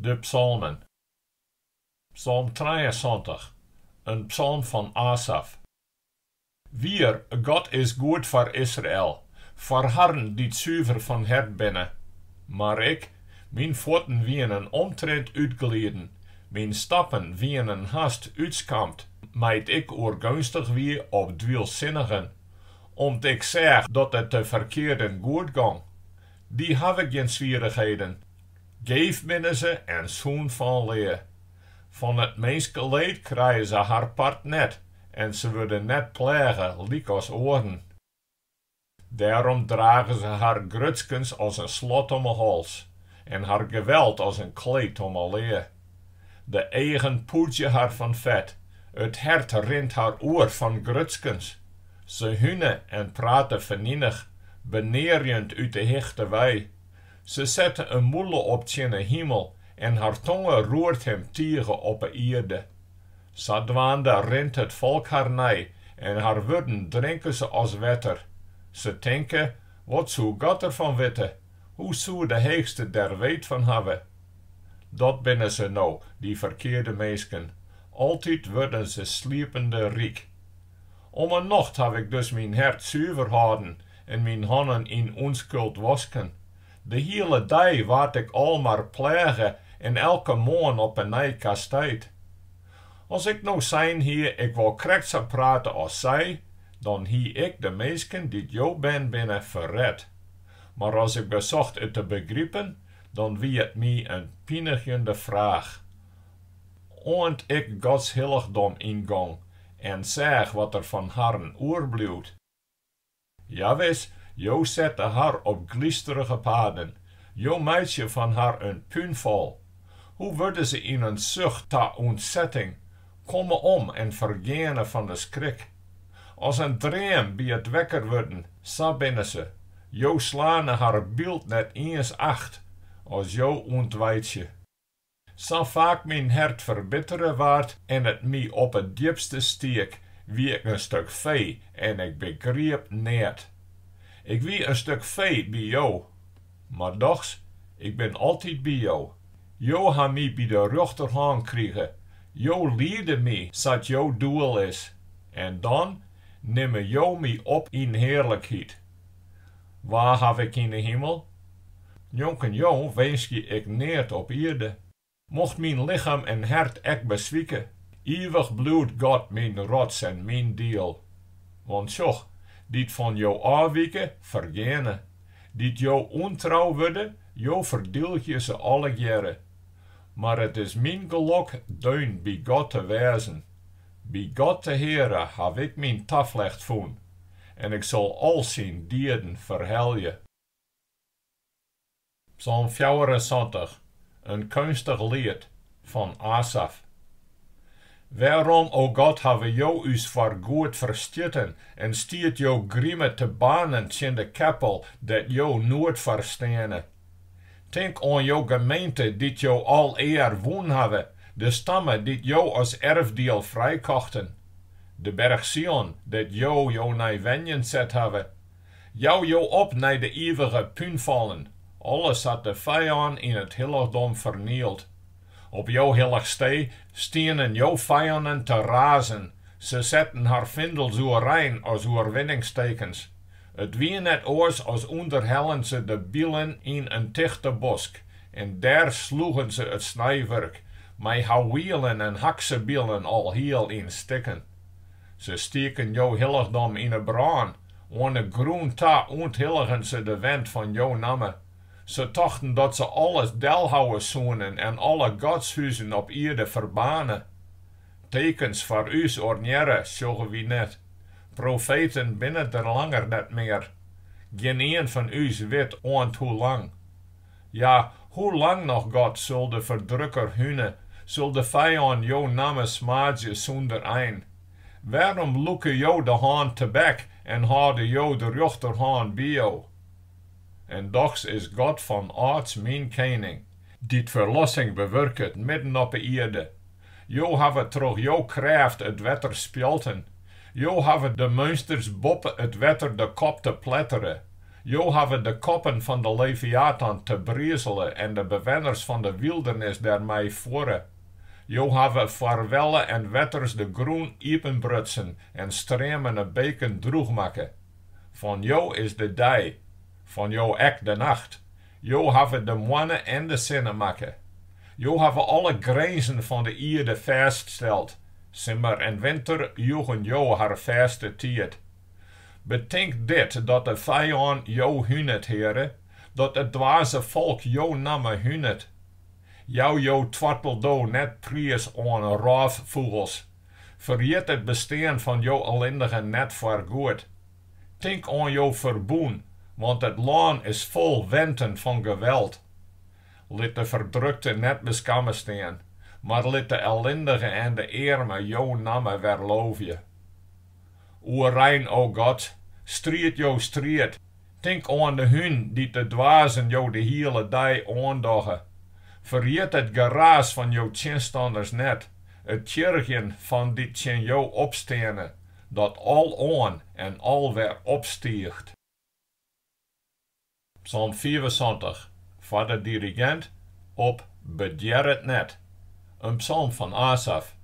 De psalmen. Psalm 73, in psalm fan Asaf. Wier, God is goed foar Israel, foar harren dy't suver fan hert binne. Mar ik, myn fuotten wienen omtrint útgliden, myn stappen wienen hast útskampt, mei't ik oergeunstich wie op dwylsinnigen, om't ik seach dat it de ferkearden goed gong. Dy hawwe gjin swierrichheden. Geef binne se en sûn fan lea. Fan it minskeleed krije se har part net en se wurde net pleage lykas oaren. Dêrom drage se har grutskens as in slot om 'e hals en har geweld as in kleed om 'e lea. De eagen pûdzje har fan fet, it hert rint har oer fan grutskens. Se hune en prate feninich, benearjend út 'e hichte wei. Se sette in mûle op tsjin 'e himel en har tonge roert him tige op 'e ierde. Sadwaande rint it folk har nei en har wurden drinke se as wetter. Se tinke, Wat soe God derfan witte? Hoe soe de Heechste der weet fan hawwe? Dat binne se no, dy ferkearde minsken, altyd wurde se sliepende ryk. Om 'e nocht haw ik dus myn hert suver hâlden en myn hannen yn ûnskuld wosken. De hiele dei waard ik almar pleage en elke moarn op 'e nij kastijd. As ik no sein hie, ik wol krekt sa prate as sy, dan hie ik de minsken dy't jo bern binne ferret. Mar as ik besocht it te begripen, dan wie it my in pinigjende fraach. Oant ik Gods hillichdom yngong en seach wat der fan harren oerbliuwt. Jawis, Jo sette har op glysterige paden, Jo meitsje fan har in púnfal. Hoe wurde se yn in sucht ta ûntsetting, komme om en fergeane fan de skrik. As in dream by it wekker wurden, sa binne se. Jo slane har byld net iens acht, as Jo ûntwijtsje. Sa faak myn hert ferbittere waard en it my op it djipste stiek, wie ik in stuk fee en ik begriep neat. Ik wie in stuk fee by Jo. Mar dochs, ik bin altyd by Jo. Jo ha my by de rjochterhân krige, Jo liede my sa't Jo doel is. En dan nimme Jo my op yn hearlikheid. Wa haw ik yn 'e himel? Njonken Jo winskje ik neat op ierde. Mocht myn lichem en hert ek beswike, ivich bliuwt God myn rots en myn diel. Want sjoch, dy't fan Jo ôfwike, fergeane. Dy't Jo ûntrou wurde, Jo ferdylgje se allegearre. Mar it is myn gelok deun by God te wêzen. By God de Heare haw ik myn taflecht fûn, en ik sil al syn dieden ferhelje. Psalm 74, in keunstich liet, fan Asaf. Wêrom, o God, hawwe Jo ús foar goed ferstjitten en stiet jo grime te baarnen tsjin de keppel dêr't Jo noed foar steane? Tink oan jo gemeente dy't Jo al ear wûn hawwe, de stamme dy't Jo as erfdiel frijkochten, de berch Sion, dêr't Jo jo nei wenjen set hawwe. Jou jo op nei de ivige púnfallen, alles hat de fijân yn it hillichdom fernield. Op jo hillich stee stienen jo fijannen te razen, se setten har findels oerein as oerwinningstekens. It wie net oars as ûnderhellen se de bilen yn in tichte bosk, en dêr sloegen se it snijwurk mei houwielen en haksebilen alhiel yn stikken. Se stieken jo hillichdom yn 'e brân, oan 'e grûn ta ûnthilligen se de went fan jo namme. Se tochten dat se alles delhouwe soenen en alle godshuzen op ierde ferbaarne. Tekens foar ús ornearre sjogge wy net. Profeten binne der langer net mear. Gjinien fan ús wit oant hoe lang. Ja, hoe lang noch, God, sil de ferdrukker hune, sil de fijân jo namme smaadzje sûnder ein? Wêrom lûke Jo de hân tebek en hâlde Jo de rjochterhân by Jo? En dochs is God fan âlds myn kening, dy't ferlossing bewurket midden op 'e ierde. Jo hawwe troch jo krêft it wetter spjalten, Jo hawwe de meunsters boppe it wetter de kop te plettere. Jo hawwe de koppen fan de Leviatan tebrizele en de bewenners fan de wyldernis dermei fuorre. Jo hawwe foar welle en wetters de grûn iepenbrutsen en streamende beken drûch makke. Fan Jo is de dei, fan Jo ek de nacht. Jo hawwe de moanne en de sinne makke. Jo hawwe alle grinzen fan de ierde fêststeld, simmer en winter joegen Jo har fêste tiid. Betink dit, dat de fijân Jo hunet, Heare, dat it dwaze folk jo namme hunet. Jou jo toarteldo net priis oan rôffûgels. Ferjit it bestean fan jo ellindigen net foargoed. Tink oan jo ferbûn, want it lân is fol wenten fan geweld. Lit de ferdrukte net beskamme stean, mar lit de ellindige en de earme jo namme wer loovje. Oerein, o God, striid jo striid, tink oan de hún dy't de dwazen jo de hiele dei oandogge. Ferjit it geraas fan jo tsjinstanners net, it tjirgjen fan dy't tsjin jo opsteane, dat aloan en alwer opstiicht. Psalm 75, foar de dirigint, op Bedjer it net, in psalm fan Asaf,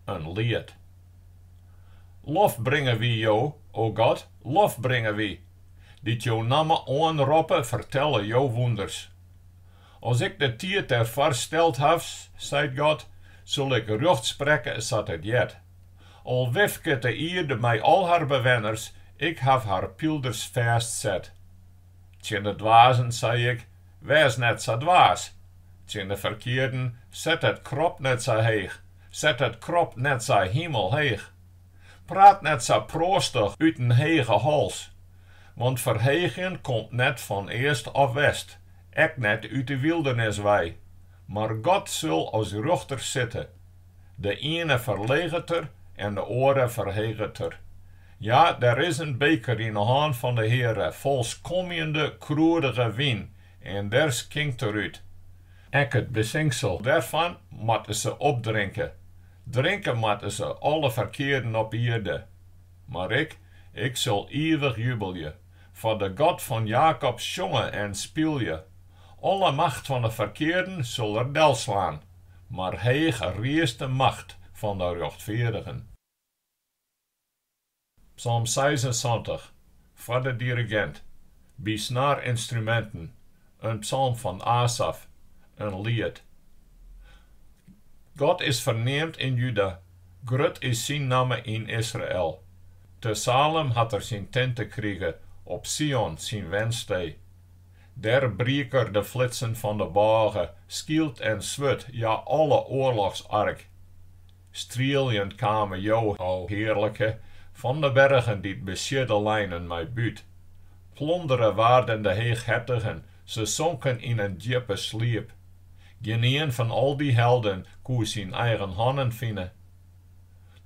in liet. Lof bringe wy Jo, o God, lof bringe wy. Dy't jo namme oanroppe, fertelle jo wûnders. As ik de tiid derfoar steld haw, seit God, sil ik rjocht sprekke sa't it heart. Al wifket de ierde mei al har bewenners, ik haw har pylders fêstset. Tsjin de dwazen sei ik, Wês net sa dwaas. Tsjin de ferkearden, Set it krop net sa heech, set it krop net sa himelheech. Praat net sa proastich út in hege hals. Want ferheegjen komt net fan east of west, ek net út de wyldernis wei. Mar God sil as rjochter sitte. De iene ferleget er en de oare ferheget er. Ja, der is in beker yn 'e hân fan de Heare fol skomjende, krûdige wyn en dêr skinkt er út. Ek it besinksel dêrfan moatte se opdrinke. Drinke moatte se, alle ferkearden op ierde. Mar ik, ik sil ivich jubelje, foar de God fan Jakob sjonge en spylje. Alle macht fan 'e ferkearden sil er delslaan, mar heech riist de macht fan de rjochtfeardigen. Psalm 76, foar de dirigint, by snaarynstruminten, in psalm fan Asaf, in liet. God is ferneamd yn Juda, grut is syn namme yn Israel. Te Salem hat er syn tinte krige, op Sion syn wenstee. Dêr briek er de flitsen fan de bôge, skyld en swurd, ja alle oarlochsark. Strieljend kamen Jo, o Hearlike, fan de bergen dy't besiedde leinen mei bút. Plondere waarden de heechhertigen, se sonken yn in djippe sliep. Gjinien fan al dy helden koe syn eigen hannen fine.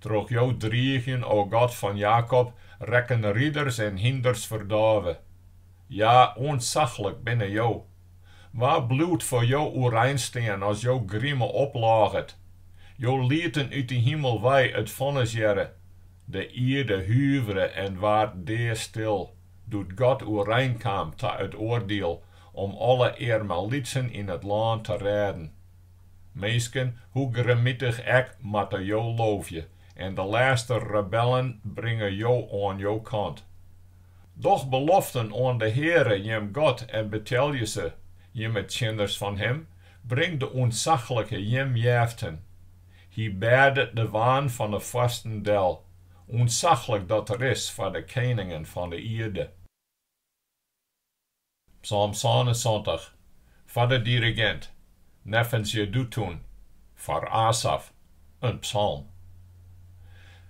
Troch jo driigjen, o God fan Jakob, rekken riders en hynders ferdôve. Ja, ûntsachlik binne Jo. Wa bliuwt foar Jo oerein stean as jo grime oplôget? Jo lieten út de himel wei it fonnis hearre. De ierde huvere en waard deastil, doe't God oerein kaam ta it oardiel om alle earmelytsen yn it lân te rêden. Minsken, hoe grimmitich ek, moatte Jo loovje, en de lêste rebellen bringe Jo oan jo kant. Doch beloften oan de Heare jim God en betelje se, jimme tsjinners fan Him, bring de ûntsachlike jim jeften. Hy bêdet de waan fan 'e foarsten del, ûntsachlik dat er is foar de keningen fan de ierde. Psalm 77, foar de dirigint, neffens Jedûtûn, foar Asaf, in psalm.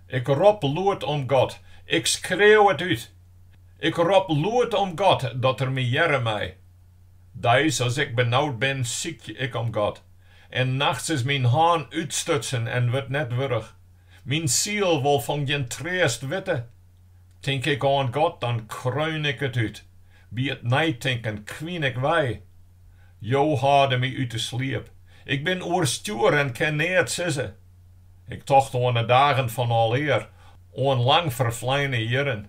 Ik rop lûd om God, ik skreau it út. Ik rop lûd om God, dat Er my hearre mei. Deis, as ik benaud bin, sykje ik om God. En nachts is myn hân útstutsen en wurdt net wurch. Myn siel wol fan gjin treast witte. Tink ik oan God, dan kreun ik it út. By it neitinken kwyn ik wei. Jo hâlde my út 'e sliep. Ik bin oerstjoer en kin neat sizze. Ik tocht oan 'e dagen fan alear, oan lang ferfleine jierren.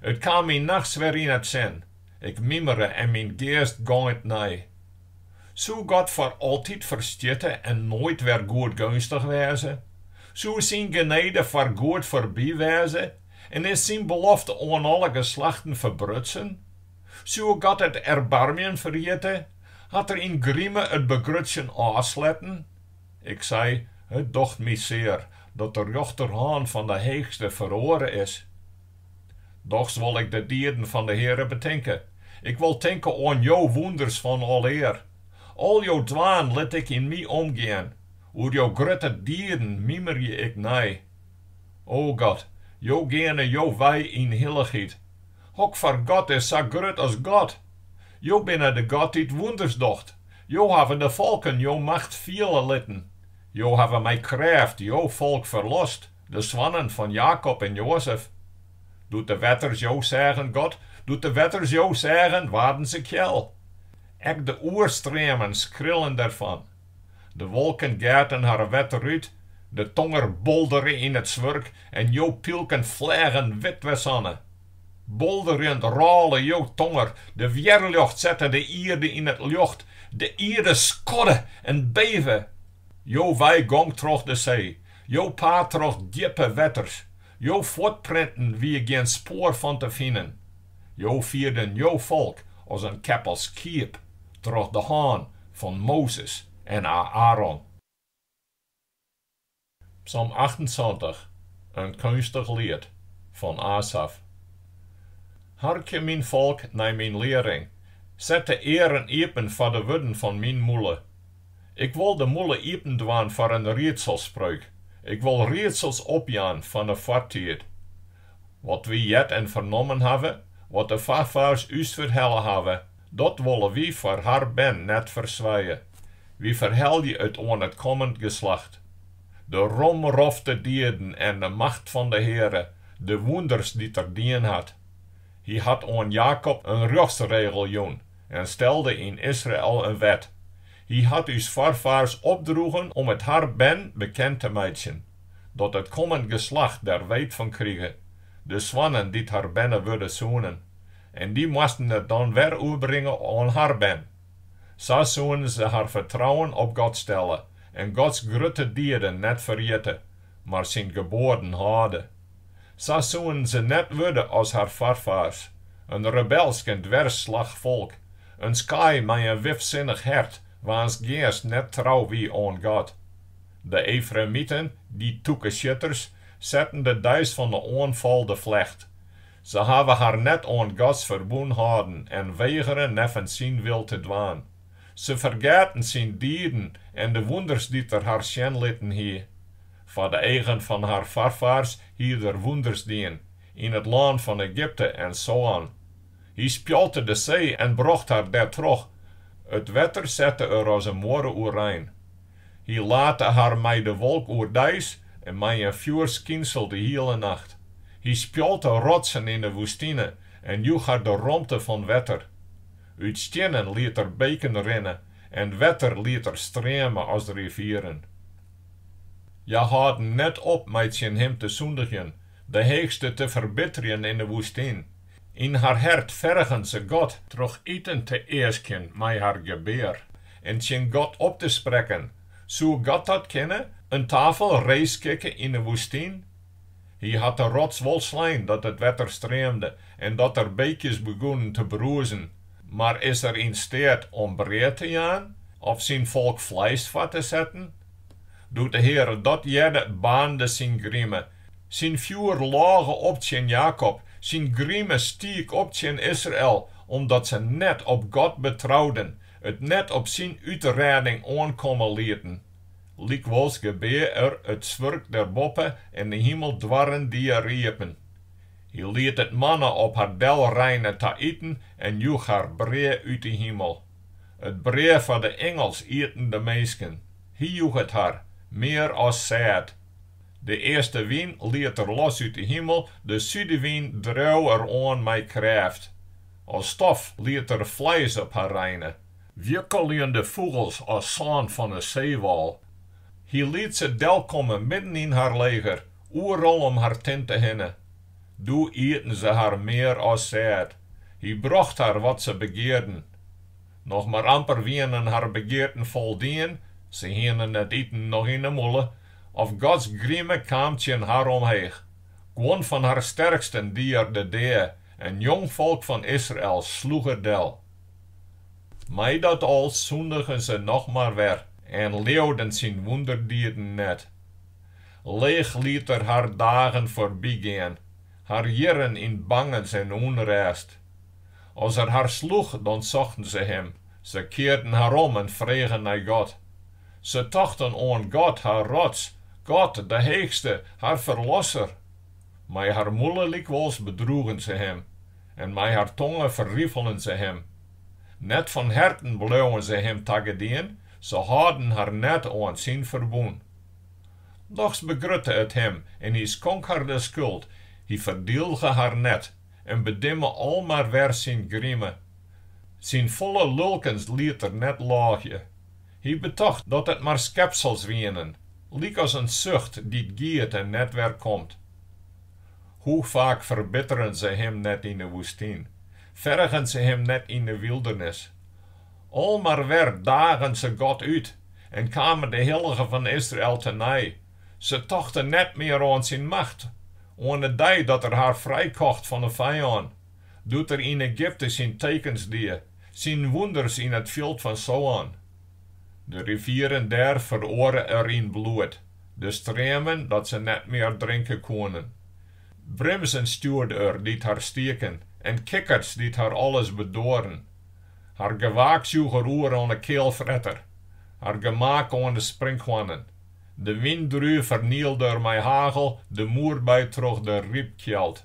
It kaam my nachts wer yn it sin. Ik mimere en myn geast gong it nei. Soe God foar altyd ferstjitte en noait wer goedgeunstich wêze? Soe syn genede foar goed foarby wêze en is syn belofte oan alle geslachten ferbrutsen? Soe God it erbarmjen ferjitte? Hat Er yn grime it begrutsjen ôfsletten? Ik sei, It docht my sear, dat de rjochterhân fan de Heechste feroare is. Dochs wol ik de dieden fan de Heare betinke. Ik wol tinke oan jo wûnders fan alear. Al jo dwaan lit ik yn my omgean, oer jo grutte dieden mimerje ik nei. O God, Jo geane jo wei yn hillichheid. Hokfoar God is sa grut as God? Jo binne de God dy't wûnders docht. Jo hawwe de folken jo macht fiele litten. Jo hawwe mei krêft jo folk ferlost, de soannen fan Jakob en Joazef. Doe't de wetters Jo seagen, God, doe't de wetters Jo seagen, waarden se kjel. Ek de oerstreamen skrillen derfan. De wolken geaten har wetter út, de tonger boldere yn it swurk en jo pylken fleagen witwersanne. Bolderjend rôle jo tonger, de wjerljocht sette de ierde yn it ljocht, de ierde skodde en beve. Jo wei gong troch de see, jo paad troch djippe wetters, jo fuotprinten wie gjin spoar fan te finen. Jo fierden jo folk as in keppel skiep troch de hân fan Mozes en Aäron. Psalm 78, in keunstich liet, fan Asaf. Harkje, myn folk, nei myn learing, set de earen iepen foar de wurden fan myn mûle. Ik wol de mûle iepen dwaan foar in riedselspreuk, ik wol riedsels opjaan fan 'e foartiid. Wat wy heard en fernommen hawwe, wat de foarfaars ús ferhelle hawwe, dat wolle wy foar har bern net ferswije. Wy ferhelje it oan it kommend geslacht. De romrofte dieden en de macht fan de Heare, de wûnders dy't Er dien hat. Hy hat oan Jakob in rjochtsregel jûn en stelde yn Israel in wet. Hy hat ús foarfaars opdroegen om it har bern bekend te meitsjen, dat it kommend geslacht der weet fan krige, de soannen dy't har berne wurde soenen. En dy moasten it dan wer oerbringe oan har bern. Sa soenen se har fertrouwen op God stelle en Gods grutte dieden net ferjitte, mar syn geboaden hâlde. Sa soenen se net wurde as har foarfaars, in rebelsk en dwers slach folk, in skaai mei in wifsinnich hert, waans geast net trou wie oan God. De Efraïmiten, dy tûke sjitters, setten de deis fan de oanfal de flecht. Se hawwe har net oan Gods ferbûn hâlden en wegere neffens syn wil te dwaan. Se fergeaten syn dieden en de wûnders dy't er har sjen litten hie. Foar de eagen fan har foarfaars hied er wûnders dien, yn it lân fan Egypte en Soän. Hy spjalte de see en brocht har dêrtroch, it wetter sette er as in muorre oerein. Hy late har mei de wolk oerdeis en mei in fjoerskynsel de hiele nacht. Hy spjalte rotsen yn de woestine en joech har de romte fan wetter. Ut stiennen liet er beken rinne en wetter liet er streame as rivieren. Hja hâlden net op mei tsjin Him te sûndigjen, de Heechste te ferbitterjen yn de woestyn. Yn har hert fergen se God troch iten te easkjen mei har gebear en tsjin God op te sprekken, Soe God dat kinne, in tafel reeskikke yn 'e woestyn? Hy hat de rots wol slein dat it wetter streamde en dat der beekjes begûnen te brûzen, mar is er yn steat om brea te jaan of syn folk fleis foar te setten? Doe't de Heare dat hearde, baarnde syn grime. Syn fjoer lôge op tsjin Jakob, syn grime stiek op tsjin Israel, omdat se net op God betrouden, it net op syn útrêding oankomme lieten. Lykwols gebea er it swurk derboppe en de himeldoarren die er iepen. Hy liet it manna op har delreine ta iten en joech har brea út de himel. It brea foar de ingels ieten de minsken. Hy joech it har, mear as sêd. De eastewyn liet er los út de himel, de sudewyn dreau er oan mei krêft. As stof liet er fleis op har reine. Wjukkeljende fûgels as sân fan 'e seewâl. Hy liet se delkomme midden yn har leger, oeral om har tinte hinne. Doe ieten se har mear as sêd. Hy brocht har wat se begearden. Noch mar amper wienen har begearten foldien, se hienen it iten noch yn 'e mûle, of Gods grime kaam tsjin har omheech. Guon fan har sterksten die er de dea en jongfolk fan Israel sloech er del. Mei dat al sûndigen se noch mar wer en leauden syn wûnderdieden net. Leech liet er har dagen foarbygean, har jierren yn bangens en ûnrêst. As er har sloech, dan sochten se him, se kearden har om en fregen nei God. Se tochten oan God, har rots, God, de Heechste, har Ferlosser. Mei har mûle lykwols bedroegen se him, en mei har tonge ferrifelen se him. Net fan herten bleauwen se him tagedien, se hâlden har net oan syn ferbûn. Dochs begrutte it him en hy skonk har de skuld, hy ferdylge har net en bedimme al mar wer syn grime. Syn folle lulkens liet er net lôgje. Hy betocht dat it mar skepsels wienen, lykas in sucht dy't giet en net wer komt. Hoe faak ferbitteren se him net yn 'e woestyn, fergen se him net yn 'e wyldernis. Al mar wer dagen se God út en kamen de Hillige fan Israel tenei. Se tochten net mear oan syn macht, oan 'e dei dat er har frijkocht fan 'e fijân, doe't er yn Egypte syn tekens die, syn wûnders yn it fjild fan Soan. De rivieren dêr feroare er yn bloed, de streamen, dat se net mear drinke koenen. Brimzen stjoerde er dy't har stieken en kikkerts dy't har alles bedoaren. Har gewaaks joech er oer oan 'e kealfretter, har gemaak oan de sprinkhoannen. De wyndrúf fernielde er mei hagel, de moerbei troch de rypkjeld.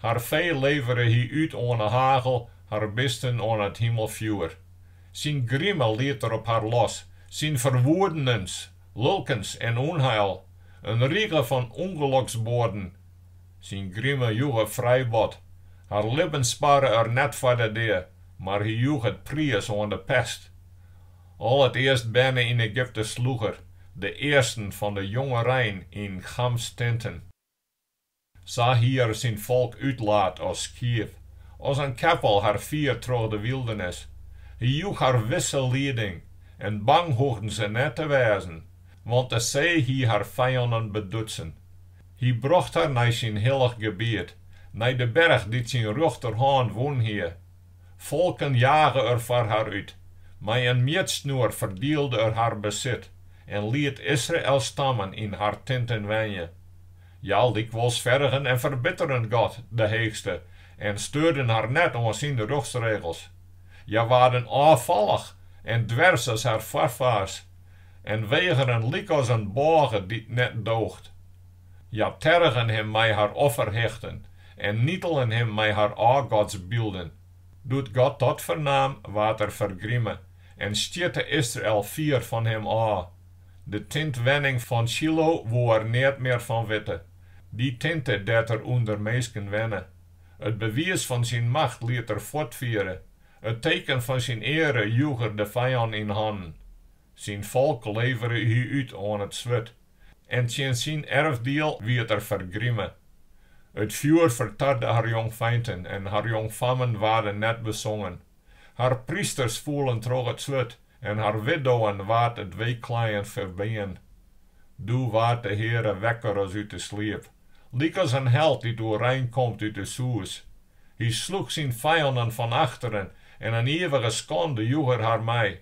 Har fee levere hy út oan 'e hagel, har bisten oan it himelfjoer. Syn grime liet er op har los, syn ferwoedenens, lulkens en ûnheil, in rige fan ûngeloksboaden. Syn grime joech er frijbod. Har libben sparre er net foar de dea, mar hy joech it priis oan de pest. Al it earstberne yn Egypte sloech er, de earsten fan de jongerein yn Chams tinten. Sa hie er syn folk útlaat as skiep, as in keppel har fier troch de wyldernis. Hy joech har wisse lieding, en bang hoegden se net te wêzen, want de see hie har fijannen bedutsen. Hy brocht har nei syn hillich gebiet, nei de berch dy't syn rjochterhân wûn hie. Folken jage er foar har út, mei in mjitsnoer ferdielde er har besit en liet Israels stammen yn har tinten wenje. Hja lykwols fergen en ferbitteren God, de Heechste, en steurden har net oan syn rjochtsregels. Hja waarden ôffallich en dwers as har foarfaars en wegeren lykas in bôge dy't net doocht. Hja tergen him mei har offerhichten en nitelen him mei har ôfgodsbylden. Doe't God dat fernaam, waard er fergrime en stjitte Israel fier fan him ôf. De tintwenning fan Sjilo woe er neat mear fan witte, dy tinte dêr't er ûnder minsken wenne. It bewiis fan syn macht liet er fuortfiere, it teken fan syn eare joech er de fijân yn hannen. Syn folk levere hy út oan it swurd, en tsjin syn erfdiel wied er fergrime. It fjoer fertarde har jongfeinten en har jongfammen waarden net besongen. Har prysters foelen troch it swurd en har widdowen waard it weekleien ferbean. Doe waard de Heare wekker as út 'e sliep, lykas in held dy't oerein komt út 'e soes. Hy sloech syn fijannen fan achteren en in ivige skande joech er har mei.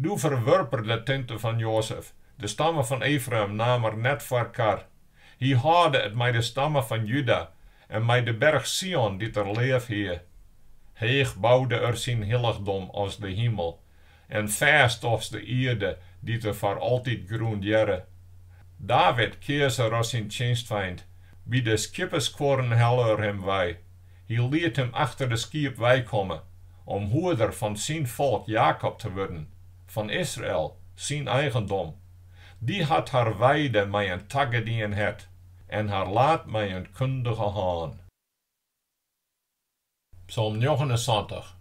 Doe ferwurp er de tinte fan Joazef, de stamme fan Efraïm naam er net foar kar. Hy hâlde it mei de stamme fan Juda en mei de berch Sion dy't er leaf hie. Heech boude er syn hillichdom as de himel en fêst as de ierde dy't er foar altyd grûndearre. David keas er as syn tsjinstfeint, by de skieppeskuorren helle er him wei. Hy liet him achter de skiep weikomme, om hoeder fan syn folk Jakob te wurden, fan Israel, syn eigendom. Dy hat har weide mei in tagedien hert en har laat mei in kundige hân. Psalm 79,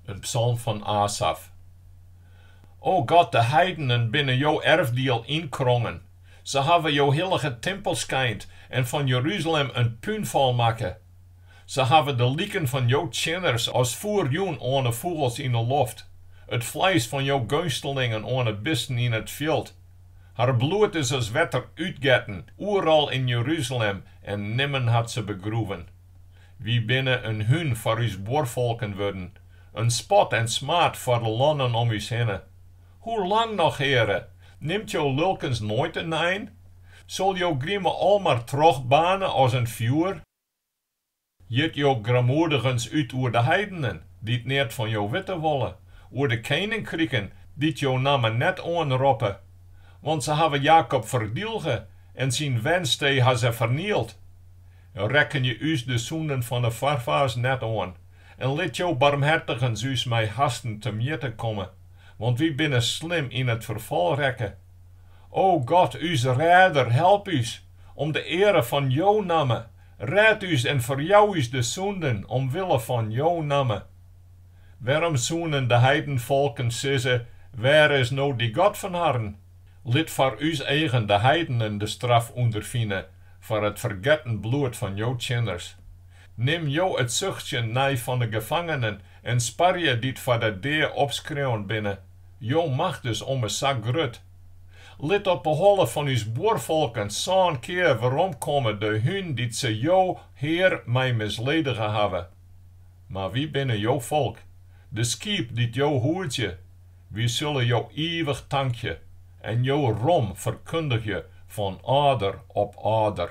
in psalm fan Asaf. O God, de heidenen binne jo erfdiel ynkrongen. Se hawwe jo hillige timpel skeind en fan Jeruzalem in púnfal makke. Se hawwe de liken fan jo tsjinners as foer jûn oan 'e fûgels yn 'e loft, it fleis fan jo geunstelingen oan 'e bisten yn it fjild. Har bloed is as wetter útgetten oeral yn Jeruzalem en nimmen hat se begroeven. Wy binne in hún foar ús buorfolken wurden, in spot en smaad foar de lannen om ús hinne. Hoe lang noch, Heare? Nimt jo lulkens noait in ein? Sil jo grime almar trochbaarne as in fjoer? Jit jo grammoedigens út oer de heidenen, dy't neat fan jo witte wolle, oer de keninkriken, dy't jo namme net oanroppe. Want se hawwe Jakob ferdylge en syn wenstee ha se fernield. Rekkenje ús de sûnden fan 'e foarfaars net oan en lit jo barmhertigens ús mei hasten temjitte komme, want wy binne slim yn it ferfal rekke. O God, ús Rêder, help ús, om de eare fan jo namme, Rêd ús en ferjou ús de sûnden omwille fan jo namme. Wêrom soenen de heidenfolken sizze, Wêr is no dy God fan harren? Lit foar ús eagen de heidenen de straf ûnderfine foar it fergetten bloed fan jo tsjinners. Nim Jo it suchtsjen nei fan 'e gefangenen en sparje dy't foar de dea opskreaun binne. Jo macht is ommers sa grut. Lit op 'e holle fan ús buorfolken sân kear weromkomme de hún dy't se Jo, Hear, mei misledige hawwe. Mar wy binne jo folk, de skiep dy't Jo hoedzje. Wy sille Jo ivich tankje en jo rom ferkundigje fan âlder op âlder.